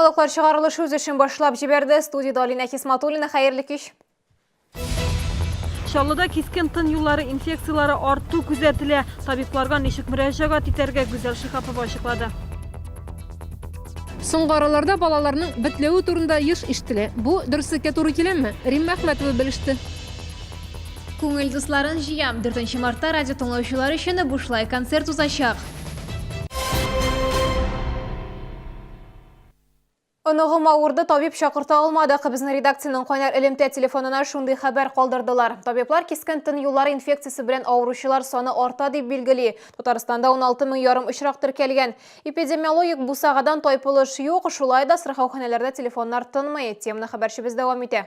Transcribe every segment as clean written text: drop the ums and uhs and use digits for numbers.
Яңалыклар чыгарылышы үз эшен башлап җибәрде. Студиядә Алинә Хисматуллина. Хәерле кич. Чаллыда кискен тын юллары инфекцияләре арту күзәтелә. Табибларга ничек мөрәҗәгать итәргә Гүзәл Шиһапова ачыклады. Соңгы араларда балаларның бетләве турында еш ишетелә. Бу дөреслеккә туры киләме? Римма Әхмәтова белеште. Күңел дусларын җыям. 4 мартта радио тыңлаучылар өчен бушлай концерт узачак. Оныгым авырды, табиб чакырта алмадык. Безнең редакциянең кайнар элемтә телефонына шундый хәбәр калдырдылар. Табиблар кискен тын юллары инфекциясе белән авыручылар саны арта дип билгели. Татарстанда 16 мең ярым очрак теркәлгән. Эпидемиологик бусагадан тайпылыш юк, шулай да сырхауханәләрдә телефоннар тынмый. Теманы хәбәрчебез дәвам итә.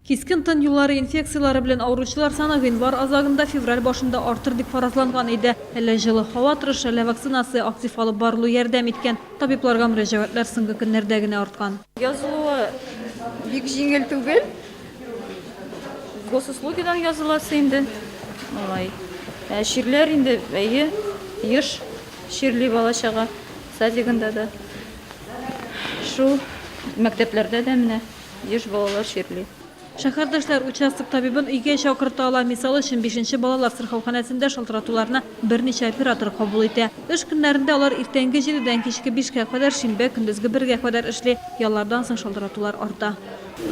Кискен тын юллары инфекцияләре белән авыручылар саны гыйнвар азагында, февраль башында артыр дип фаразланган иде. Әллә җылы һава торышы, әллә вакцинация актив алып барылу ярдәм иткән, табибларга мөрәҗәгатьләр соңгы көннәрдә генә арткан. Язылуы бик җиңел түгел. Госуслугидан языласы инде. Алай. Ә чирләр инде, әйе, еш чирли бала-чага. Садигында да. Шул мәктәпләрдә дә менә. Еш балалар чирли. Шәһәрдәшләр участок табибын өйгә чакырта ала. Мисал өчен, бишенче балалар сырхауханәсендә шалтыратуларны берничә оператор кабул итә. Эш көннәрендә алар иртәнге җидедән кичке бишкә кадәр, шимбә көндезге бергә кадәр эшли. Яллардан соң шалтыратулар арта.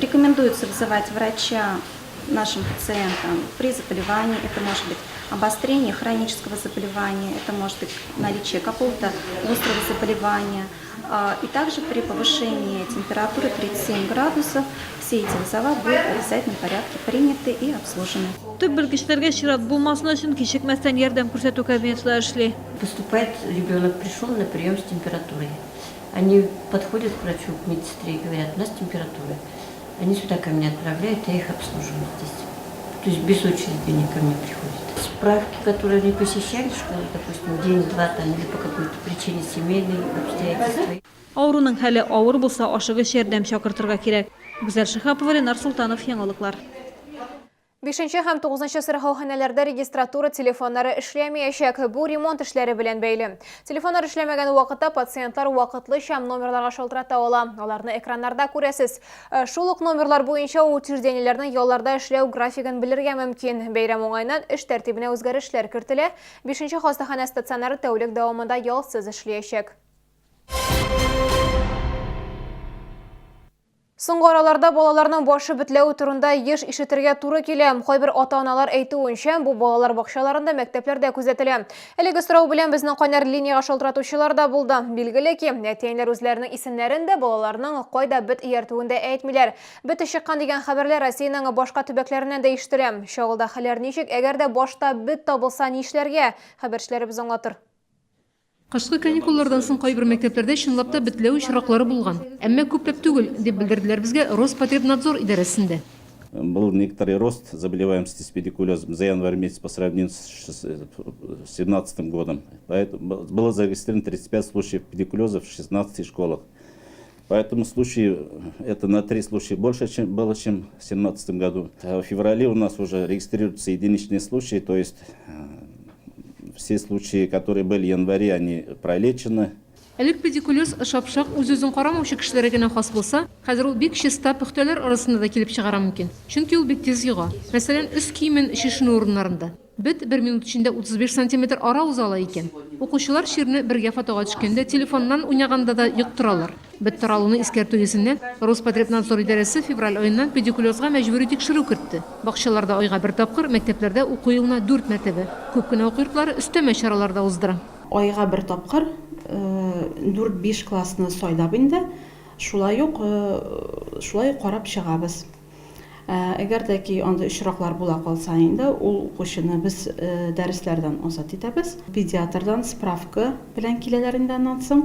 Рекомендуется вызывать врача нашим пациентам при заболевании. Это может быть обострение хронического заболевания, это может быть наличие какого-то острого заболевания. И также при повышении температуры 37 градусов все эти вызова будут в обязательном порядке приняты и обслужены. Төп белгечләргә чират булмасын өчен кичекмәстән ярдәм күрсәтү кабинеты да эшли. Поступает ребенок, пришел на прием с температурой. Они подходят к врачу, к медсестре и говорят, у нас температура. Они сюда ко мне отправляют, я их обслуживаю здесь. То есть без очереди они ко мне приходят. Справки, которые они посещали школу, допустим, день-два там или по какой-то причине семейные обстоятельства. Авыруның хәле авыр булса, ашыгыч ярдәм чакыртырга кирәк. Гүзәл Шиһапова, Ленар Солтанов, Яңалыклар. Бишенче һәм тугызынчы сырхауханәләрдә регистратура телефоннары эшләмәячәк. Бу ремонт эшләре белән бәйле. Телефоннар эшләмәгән вакытта пациентлар вакытлыча номерларга шалтырата ала. Аларны экраннарда күрәсез. Э, шул ук номерлар буенча учреждениеләрнең ялларда эшләү графигын белергә мөмкин. Бәйрәм уңаеннан эш тәртибенә үзгәрешләр кертелә. Бишенче хастаханә стационары тәүлек дәвамында ялсыз эшләячәк. Соңгы араларда балаларның башы бетләве турында еш ишетергә туры килә. Кайбер ата-аналар әйтүенчә, бу балалар бакчаларында, мәктәпләрдә күзәтелә. Әлеге сорау белән безнең кайнар линиягә шалтыратучылар да булды. Билгеле ки, әти-әниләр үзләренең исемнәрен дә, балаларның кайда бет ияртүен дә әйтмиләр. Бете чыккан дигән хәбәрләр Россиянең башка төбәкләреннән дә ишетелә. Чагылда хәлләр ничек? Әгәр дә башта бет табылса, нишләргә? Хәбәрчеләребез аңлатыр. Кышкы каникуллардан соң кайбер мәктәпләрдә чынлап та бетләү очраклары булган. Әмма күпләп түгел, дип белдерделәр безгә Роспотребнадзор идарәсендә. Был некоторый рост заболеваемости спидикулезом за январь месяц по сравнению с семнадцатым годом. Поэтому было зарегистрировано 35 случаев педикулеза в 16 школах. Поэтому случаи, это на 3 случая больше, чем было, чем в семнадцатом году. В феврале у нас уже регистрируются единичные случаи, то есть все случаи, которые были в январе, они пролечены. Элек педикулез шапшак, үз-үзен карамаучы кешеләргә генә хас булса, хәзер ул бик чиста, пөхтәләр арасында да килеп чыгара мөмкин. Чөнки ул бик тиз йога. Мәсәлән, өс киемен чишенү урыннарында. Бет бер минут эчендә 35 сантиметр ара уза ала икән. Укучылар чирне бергә фотога төшкәндә, телефоннан уйнаганда да йоктыралар. Бет таралуны искәртү йөзеннән, Роспотребнадзор идарәсе февраль аеннан педикулезга мәҗбүри тикшерү кертте. Бакчаларда айга бер тапкыр, мәктәпләрдә уку елына дүрт мәртәбә. Күп кенә уку йортлары өстәмә чаралар да уздыра. Айга бер тапкыр, дүрт-биш классны сайлап инде, шулай ук шулай ук карап чыгабыз. Әгәр дә ки андый очраклар була калса инде, ул укучыны без дәресләрдән азат итәбез. Педиатрдан справка белән киләләр инде аннан соң.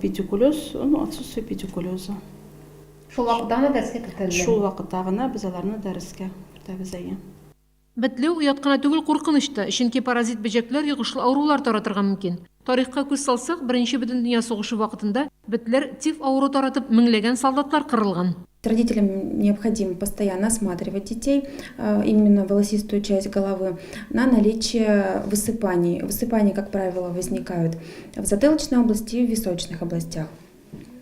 Педикулез, ну, отсутствие педикулеза. Шул вакытта гына дәрескә кертәләр? Шул вакытта гына без аларны дәрескә кертәбез, әйе. Бетләү оят кына түгел, куркыныч та, чөнки паразит бөҗәкләр йогышлы авырулар таратырга мөмкин. Тарихка күз салсак, Беренче бөтендөнья сугышы вакытында бетләр тиф авыруы таратып, меңләгән солдатлар кырылган. Родителям необходимо постоянно осматривать детей, именно волосистую часть головы, на наличие высыпаний. Высыпания, как правило, возникают в затылочной области и в височных областях.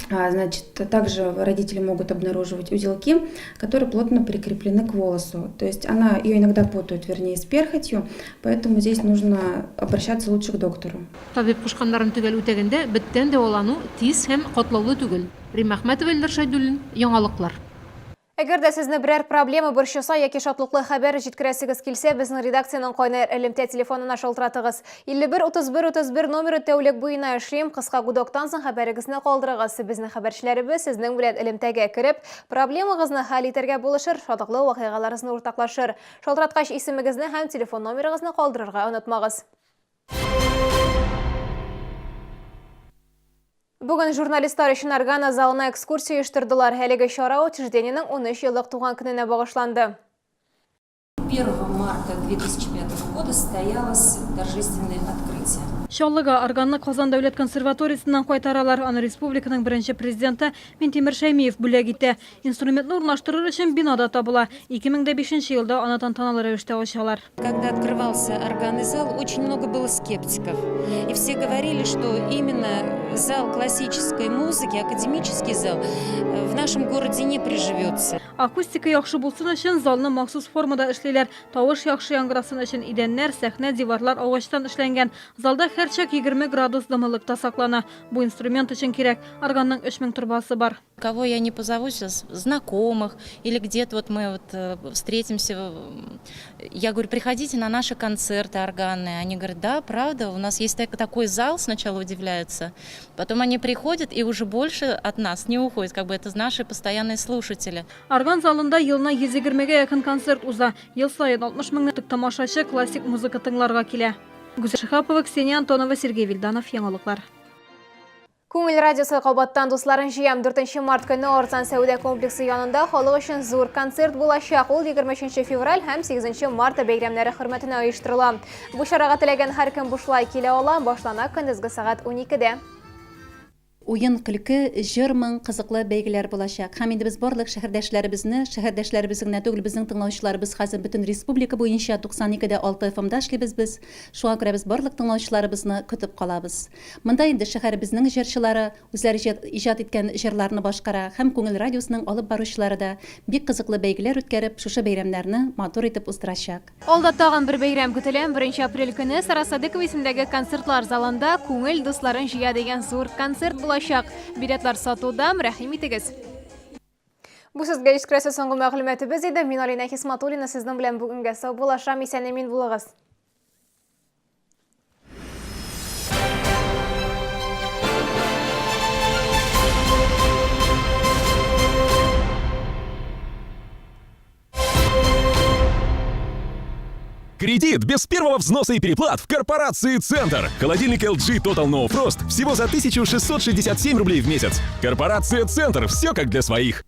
Значит, также родители могут обнаруживать узелки, которые плотно прикреплены к волосу. То есть она, ее иногда путают, вернее, с перхотью, поэтому здесь нужно обращаться лучше к доктору. Табиб кушканнарын төгәл үтәгәндә, беттән дәвалану тиз һәм катлаулы түгел. Римма Әхмәтова, Илдар Шәйдуллин, Яңалыклар. Әгәр дә сезне берәр проблема борчыса яки шатлыклы хәбәр җиткерәсегез килсә, безнең редакциянең кайнар элемтә телефонына шалтыратыгыз. 51 31 31 номеры тәүлек буена эшли. Кыска гудоктан соң хәбәрегезне калдырыгыз. Безнең хәбәрчеләребез сезнең белән элемтәгә кереп, проблемагызны хәл итәргә булышыр, шатлыклы вакыйгаларыгызны уртаклашыр. Шалтыраткач исемегезне һәм телефон номерыгызны калдырырга онытмагыз. Бүген журналистлар өчен Органа залына экскурсия оештырдылар. Әлеге чара учреждениенең 13 еллык туган көненә багышланды. 1 марта 2005 года состоялось торжественное открытие. Чаллыга органны Казан дәүләт консерваториясеннән кайтаралар. Аны республиканың беренче президенты Минтимер Шәймиев бүләк итә. Инструментны урнаштырыр өчен бина да табыла. 2005 елда аны тантаналы рәвештә ачалар. Когда открывался органный зал, очень много было скептиков. И все говорили, что именно зал классической музыки, академический зал, в нашем городе не приживется. Акустика яхшы булсын өчен залны махсус формада эшлиләр. Тавыш яхшы яңгырасын өчен идәннәр, сәхнә, диварлар агачтан эшләнгән. Залда һәрчак 20 градус дымлылык та саклана. Бу инструмент өчен кирәк. Органның 3000 торбасы бар. Кого я не позову сейчас, знакомых, или где-то вот мы вот встретимся, я говорю, приходите на наши концерты органные. Они говорят, да, правда, у нас есть такой зал, сначала удивляются, потом они приходят и уже больше от нас не уходят, как бы это наши постоянные слушатели. Орган залында елына 120-гә якын концерт уза. Ел саен 60 меңнән артык тамашачы классик музыка тыңларга килә. Гүзәл Шиһапова, Ксения Антонова, Сергей Вильданов, Яңалыклар. Күңел радиосы кабаттан дусларын җыям. 4 март көне Арзан сәүдә комплексы янында халык өчен зур концерт булачак. Ул 23 февраль һәм 8 март бәйрәмнәре хөрмәтенә оештырыла. Бу чарага теләгән һәркем бушлай килә ала. Башлана көндезге сәгать 12-дә. Уен, көлке, җыр, моң, кызыклы бәйгеләр булачак. Һәм инде без барлык шәһәрдәшләребезне, шәһәрдәшләребез генә түгел, безнең тыңлаучыларыбыз хәзер бөтен республика буенча 92 дә 6 FM-да эшлибез без. Шуңа күрә без барлык тыңлаучыларыбызны көтеп калабыз. Монда инде шәһәребезнең җырчылары үзләре иҗат иткән җырларны башкара һәм Күңел радиосының алып баручылары да бик кызыклы бәйгеләр үткәреп, шушы бәйрәмнәрне матур итеп уздырачак. Алда тагын бер бәйрәм көтелә. Беренче апрель көне Сара Садыкова исемендәге концертлар залында Күңел дусларын җыя дигән зур концерт булачак. Билетлар сатуда, рәхим итегез. Бу сезгә җиткерәсе соңгы мәгълүматыбыз иде. Мин Алинә Хисматуллина сезнең белән бүгенгә саубуллашам. Исән-имин булыгыз. Кредит без первого взноса и переплат в корпорации «Центр». Холодильник LG Total No Frost всего за 1667 рублей в месяц. Корпорация «Центр». Все как для своих.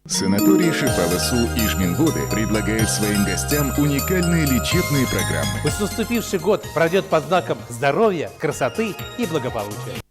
Санаторий Шипаласу Ижминводы предлагает своим гостям уникальные лечебные программы. Пусть наступивший год пройдет под знаком здоровья, красоты и благополучия.